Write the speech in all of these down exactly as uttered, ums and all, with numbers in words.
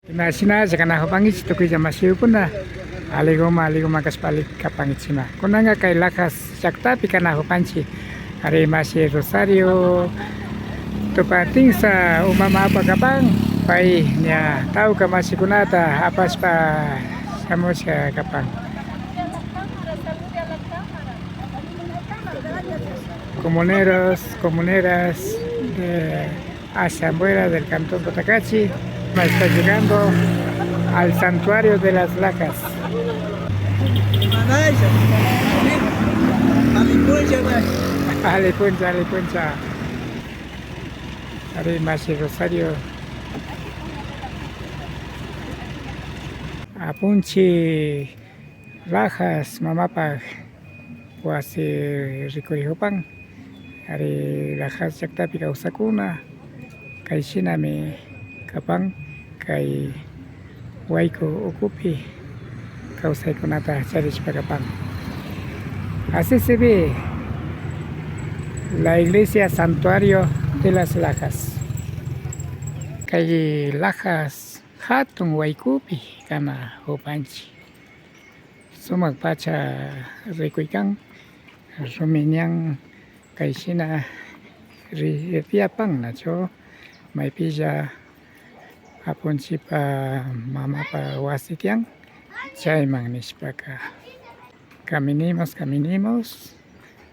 Imashinalla kanakupankichik tukuylla mashikuna, aliguman, aliguman kashpa alli kapankichikma. Kunanka kay Lajas llaktapi kanakupanchik. Ari, mashi Rosario Tupantinsa umama apa kapan, pay ña tawka mashikunata apashpa shamushka kapan. Comuneros, comuneras de Ashambuela del cantón Cotacachi, está llegando al santuario de las Lajas. Alli puncha, alli puncha. Ari, mashi Rosario. Apunchik Lajas mamapak wasi rikurikupan. Ari, Lajas llaktapi kawsakkuna kay shinami kapan, kay wayku ukupi kawsaykunata charishpa kapan. Así se ve la iglesia santuario de las Lajas. Kay Lajas hatun waykupi kanakupanchik. Sumak pacha rikuy kan, rumi ñan kay shina ri-, riapan nachu, maypilla apunchikpa mamapa wasi tiyan, chayman nishpaka. Caminemos, caminemos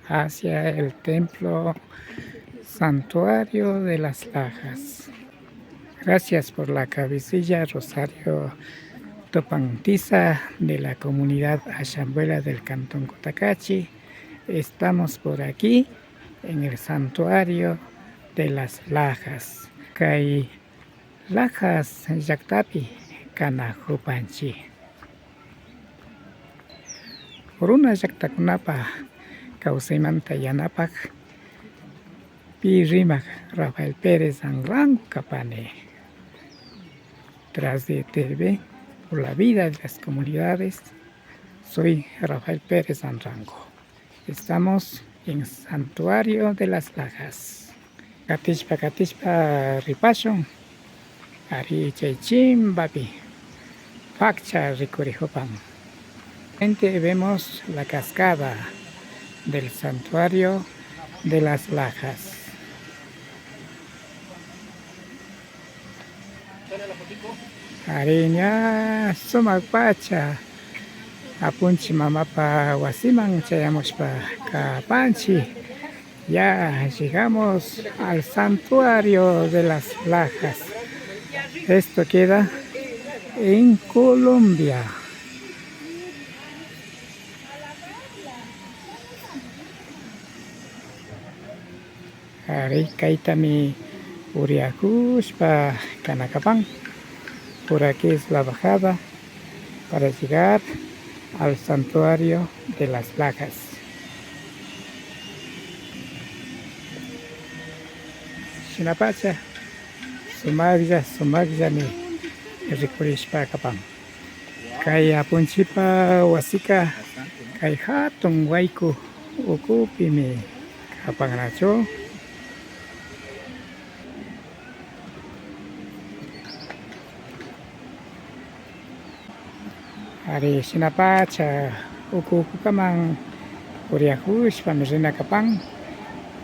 hacia el templo santuario de las Lajas. Gracias por la cabecilla Rosario Tupantisa de la comunidad Ashambuela del cantón Cotacachi. Estamos por aquí en el santuario de las Lajas. Kay Lajas llaktapi kanakupanchik. Runa llaktakunapa kawsaymanta yanapak pi rimak Rafael Pérez Anrango kapani. Tras de T V por la vida de las comunidades, soy Rafael Pérez Anrango. Estamos en Santuario de las Lajas. Katishpa, katishpa ripashun. Ari, chay chimbapi pakcha rikurikupan. Frente vemos la cascada del Santuario de las Lajas. Ari, ña sumak pacha apunchik mamapa wasiman chayamushpa kapanchik. Ya llegamos al santuario de las Lajas. Esto queda en Colombia. Ari, kaytami puriakushpa kanakapan. Por aquí es la bajada para llegar al santuario de las Lajas. Shinapacha sumaklla, sumakllami rikurishpa kapan. Kay apunchikpa wasika kay hatun wayku ukupimi kapan nachu. Ari, shinapacha uku ukukaman puriakushpami rina kapan,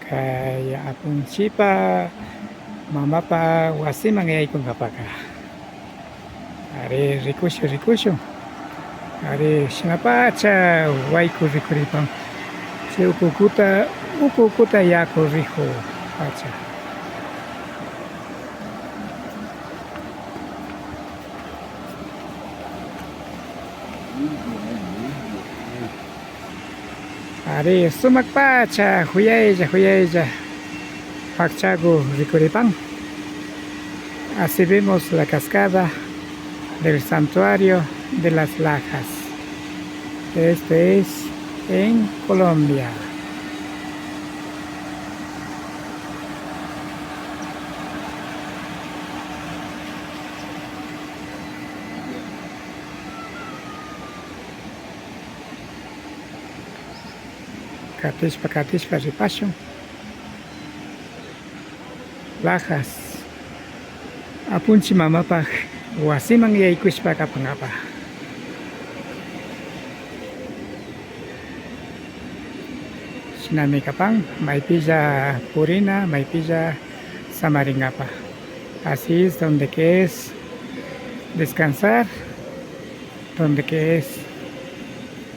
kay apunchikpa mamapa wasiman yaykunkapaka. Ari, rikushun, rikushun. Ari, shinapacha wayku rikuripan. Chay uku ukuta, uku ukuta yaku rikupacha. Ari, sumak pacha, kuyaylla, kuyaylla pakchaku rikuripan. Así vemos la cascada del santuario de las Lajas. Esto es en Colombia. Katishpa, katishpa ripashun. Lajas. Apunchik mamapak wasiman yaykushpa kapankapa. Shinami kapan maypilla purina, maypilla samarinkapa. Así es, donde que es descansar, donde que es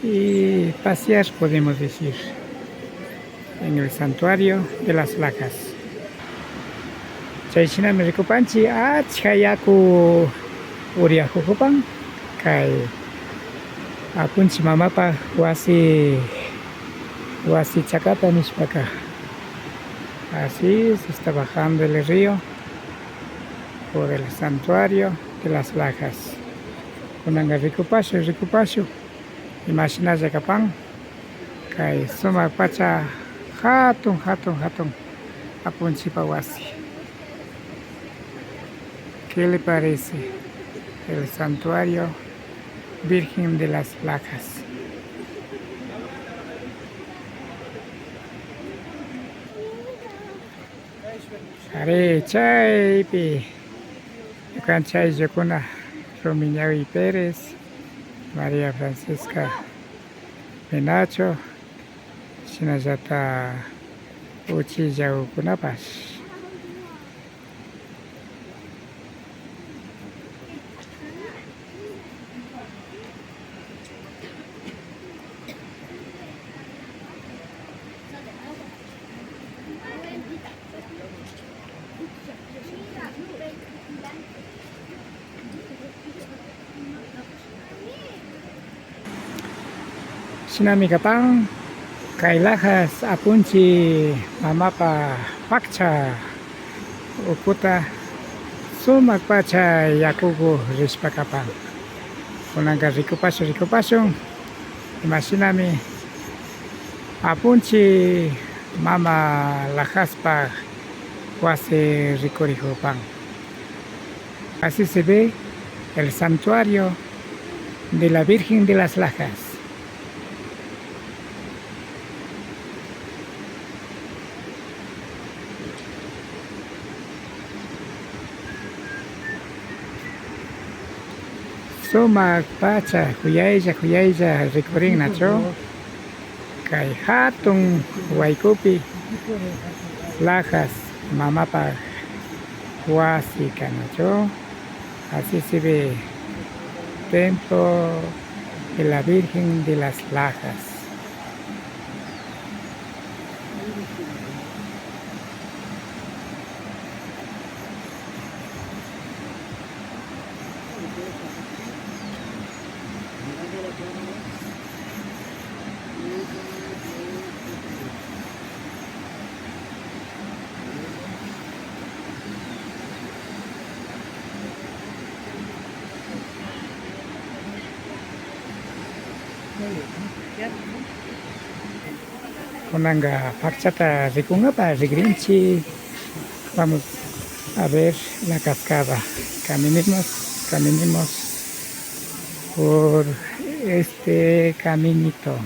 y pasear, podemos decir, en el santuario de las lajas. Chayshinami rikupanchik achka yaku uriajujupan kay apunchik mamapa wasi, wasi chakata nishpaka. Así se está bajando el río por el santuario de las lajas. Kunanka rikupashun, rikupashun imashinalla kapan. Kay sumak pacha jatun, jatun, jatun apunchikpa wasi. ¿Qué le parece? El santuario Virgen de las Lajas. Ari, chaypi ñukanchik ayllukuna, Rumiñawi Pérez, María Francisca Menacho, shinallata uchillakunapash. Shinami kapan, kay Lajas apunchik mamapa pakcha ukuta sumak pacha yakuku rishpa kapan. Kunanka rikupashun, rikupashun imashinami apunchik mama Lajaspa wasi rikurikupan. Así se ve el santuario de la Virgen de las Lajas. Sumak pacha, kuyaylla, kuyaylla rikurin nachu. Kay jatun waykupi Lajas mamapa wasi kan nachu. Así se ve templo de la Virgen de las Lajas. Kunanka pakchata rikunkapa rikrinchik. Vamos a ver la cascada. Caminemos, caminemos por este caminito.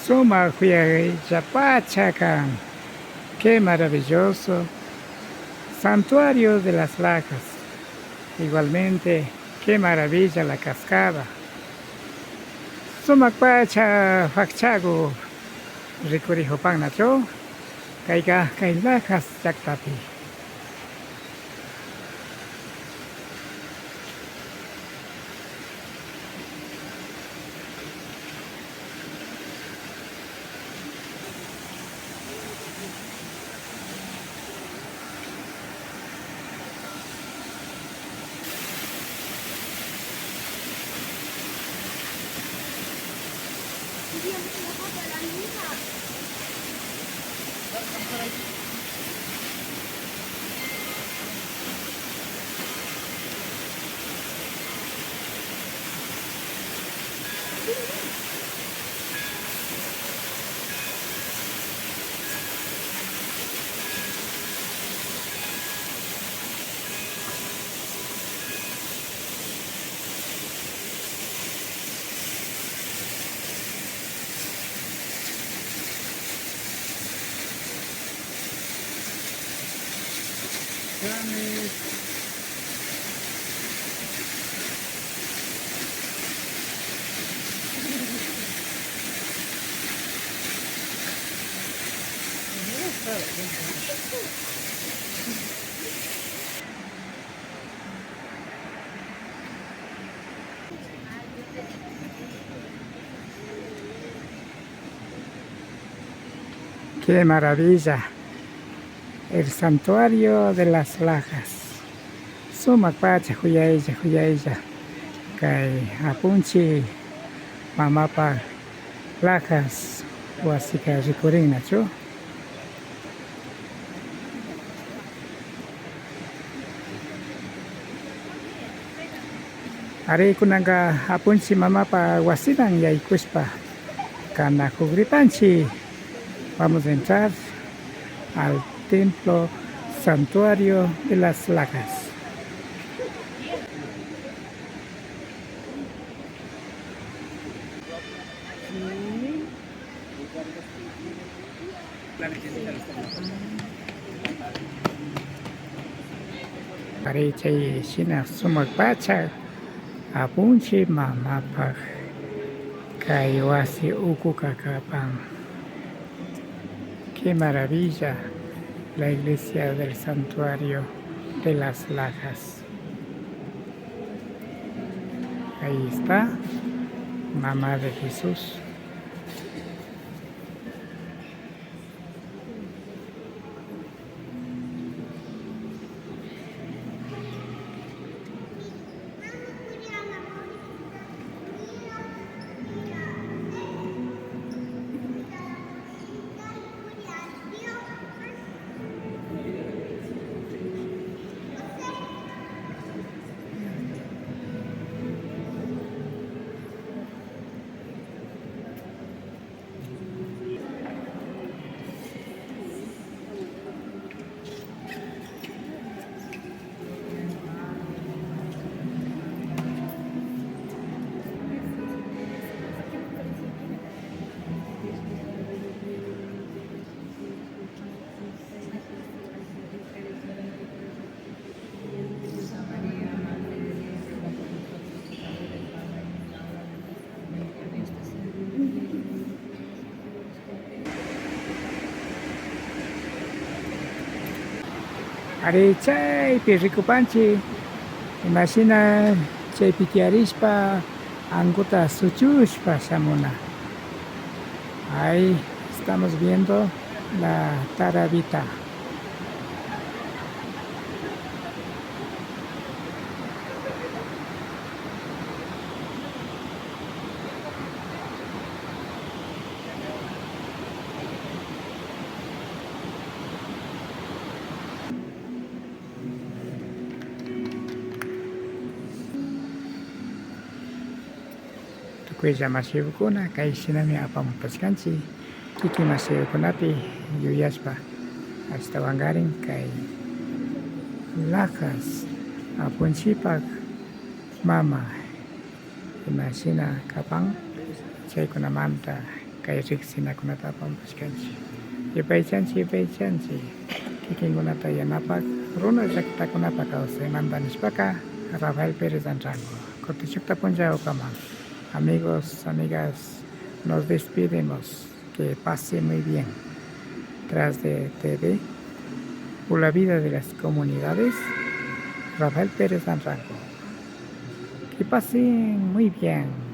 Sumak kuyaylla pacha kan. Qué maravilloso santuario de las Lajas. Igualmente, qué maravilla la cascada. Sumak pacha pakchaku rikurikupan nachu. Kayka kay Lajas llaktapi. Qué maravilla, el santuario de las Lajas. Sumak pacha, juyaylla, juyaylla. Kay apunchik mamapak Lajas wasika rikurin nachu. Ari, kunanka apunchik mamapa wasiman yaykushpa kanakugripanchik. Vamos a entrar al templo santuario de las Lajas. Ari, chay shina sumak pacha apunchik mamapak kay wasi ukuka kapan. Qué maravilla, la iglesia del santuario de las Lajas. Ahí está, mamá de Jesús. Ari, chaypi rikupanchik, imashina chaypi tiyarishpa ankuta suchushpa shamuna. Ahí estamos viendo la tarabita. Tukuylla mashikukuna, kay shinami apamupashkanchik kikin mashikukunapi yuyashpa, ashtawankarin kay Lajas apunchikpak mama imashina kapan chaykunamanta kay riksinakunata apamushkanchik. Yupaychanchik, yupaychanchik kikinkunata yanapak, runa llaktakunapak kawsaymanta nishpaka, Rafael Pérez Anrango. Kutichukta punchawkaman, amigos, amigas, nos despedimos. Que pase muy bien. Tras de T V, por la vida de las comunidades, Rafael Pérez Anrango. Que pasen muy bien.